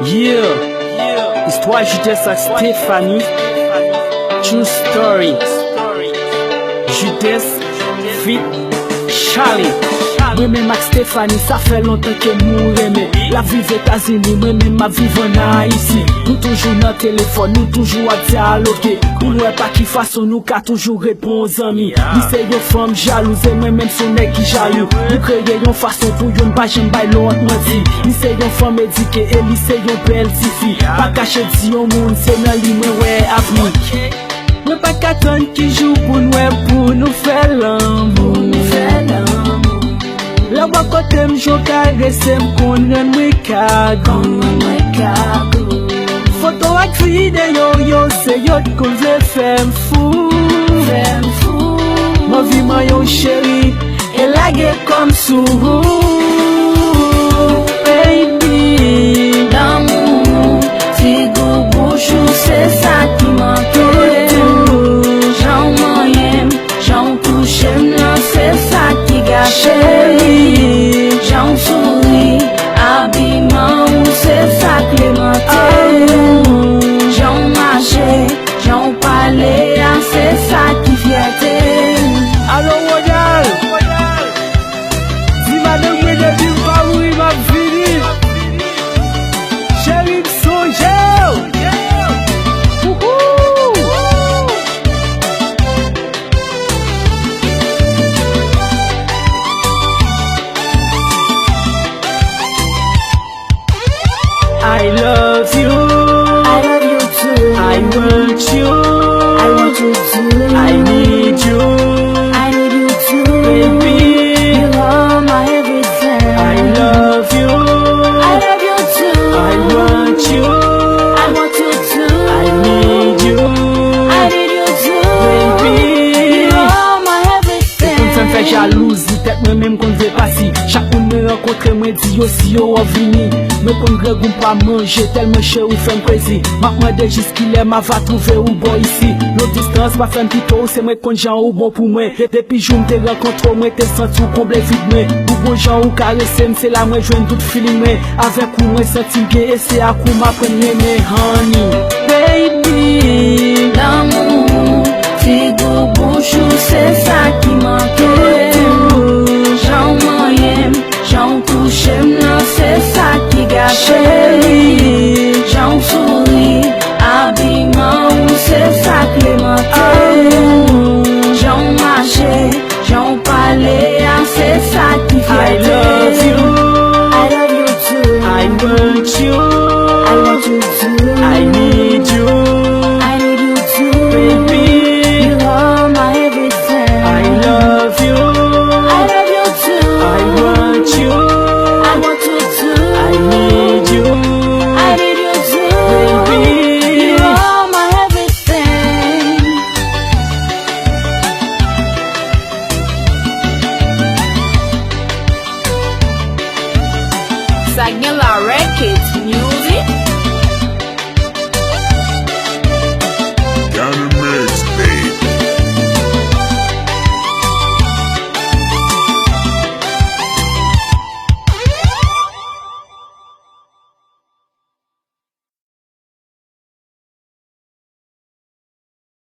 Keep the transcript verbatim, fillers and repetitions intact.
Yeah, istwa Judès ak Stephanie. True story. Judès feat Charlie. Mwen menm ak Stephanie, sa fè lontan ke nou renmen. L ap viv Etazini, mwen menm m ap viv ann Ayiti. Nou toujou nan telefòn, nou toujou ap dyaloge. Pou n wè pa ki fason nou ka toujou ret bon zanmi. Li se yon fanm jalouz e mwen menm se yon nèg ki jalou. Nou kreye yon fason pou youn pa janm bay lòt manti. Li se yon fanm edike e li se yon bèl tifi. Pa kache di yon moun se nan li mwen wè avni. Mwen pa ka tann ki jou pou n wè pou nou fè lanmou. Lè w bò kote m, jan w karese m konn rann mwen kagou. Foto ak videyo yo, se yo t konn vle fè m fou. M anvi manyen w cheri, e lage kò m sou ou. Baby, lanmou, ti gou bouch ou, se sa ki manke. Jan w manyen m, jan w touche m nan, se sa ki gate. Jan w souri, abiman ou, se sa k lemante. Jan w mache, jan w pale a, se sa ki fyète. Alo, Ronald! Di madanm mwen depi m pa mouri, m ap vini. Cheri, m sonje w. Wouhou! I love you. I love you too. I want you. I want you too. I need you. I need you too. Baby. You are my everything. I love you. I love you too. I want you. I want you too. I need you. I need you too. Baby. You are my everything. Ou konn sa m fè jalouzi, tèt mwen menm konn vle pati. Chak moun mwen rankontre, mwen di yo si yo wè w vini. Mwen konn grangou m pa manje, tèlman cheri w fè m krezi. M ap mande jis kilè m a va twouve ou bò isi. Long distans pa fè m kite w, se mwen konn jan ou bon pou mwen. De- depi jou m te rankontre w, mwen te santi w konble vid mwen. Ou bon jan ou karese m, se la mwen jwenn tout feeling mwen. Avèk ou mwen santi m byen e se ak ou m aprann renmen, honey. Baby, lanmou, ti gou bouch ou, se sa ki manke. Jan w manyen m, jan w touche m nan, se sa ki gate. Jan w souri, abiman ou, se sa k lemante. Jan w mache, jan w pale a, se sa ki fyète. I love you. I love you too. I want you. I want you too. I need you. I need you too. Baby. You are my everything. I love you. I love you too. I want you. I want you too. I need you. I need you too. Baby. You are my everything. Sa gen la records.